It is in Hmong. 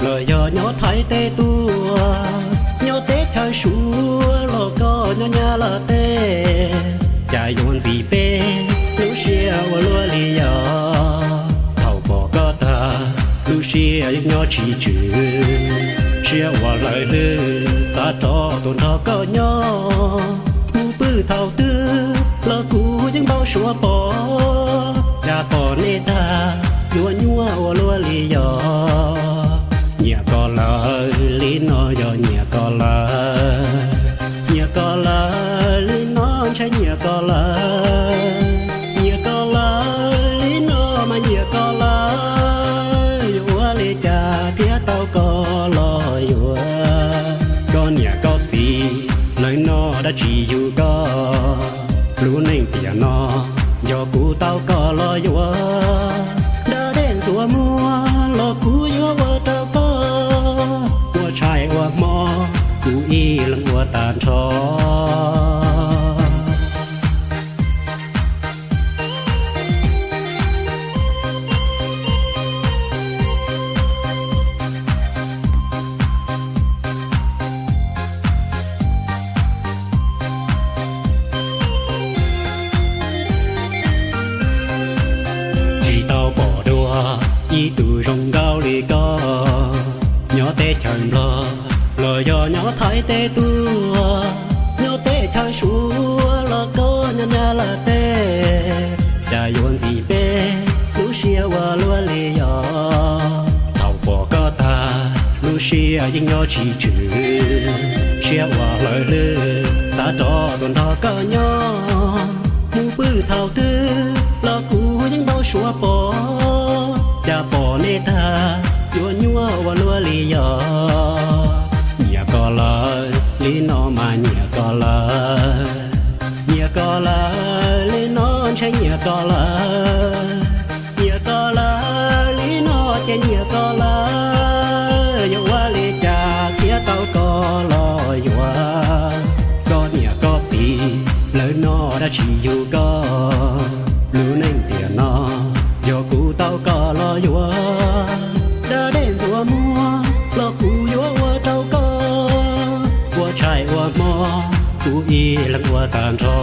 los yog nyob Thaib teb tuaj, nyob teb chaws Suav los koj nyob Nyab Laj teb, cas yuav ntxim peb lub siab ua luaj li yog. Thaum pom koj tag, lub siab yeej nyob tsis tswm, siab ua lawv lwj xav rov tuaj nrog koj nyob. Mus pw thaum twg los kuv yeej npau suav pom, cas pom nej tag yuav nyuaj ua luaj li yog. Nyiam koj lawm li no yog nyiam koj lawm, nyiam koj lawm li no ntshai nyiam koj lawm. Nyiam koj lawm li no mas nyiam koj lawm, yuav ua li cas thiaj tau koj los yuav. Koj niam koj txiv lawv noj dab tsi yug koj? Lub neej tiam no yog kuv tau koj los yuav. Da dej ntxuav muag los kuv yuav ua rau koj, ua tshais ua hmo kuv ib leeg ua tag nrho. Tsis tau pom dua ib tug zoo nkauj li koj, nyob teb chaws Nplog los yog nyob Thaib teb tuaj, nyob teb chaws Suav los koj nyob Nyab Laj teb, cas yuav ntxim peb lub siab ua luaj li yog. Thaum pom koj tag, lub siab yeej nyob tsis tswm, siab ua lawv lwj xav rov tuaj nrog koj nyob. Mus pw thaum twg los kuv yeej npau suav pom, cas pom nej tag yuav nyuaj ua luaj li yog. Nyiam koj lawm li no mas nyiam koj lawm, nyiam koj lawm li no ntshai nyiam koj lawm. Nyiam koj lawm li no ces nyiam koj lawm, yuav ua li cas thiaj tau koj los yuav. Koj niam koj txiv lawv noj dab tsi yug koj? Lub neej tiam no yog kuv tau koj los yuav. Da dej ntxuav muag los kuv yuav ua rau koj, ua tshais ua hmo kuv ib leeg ua tag nrho.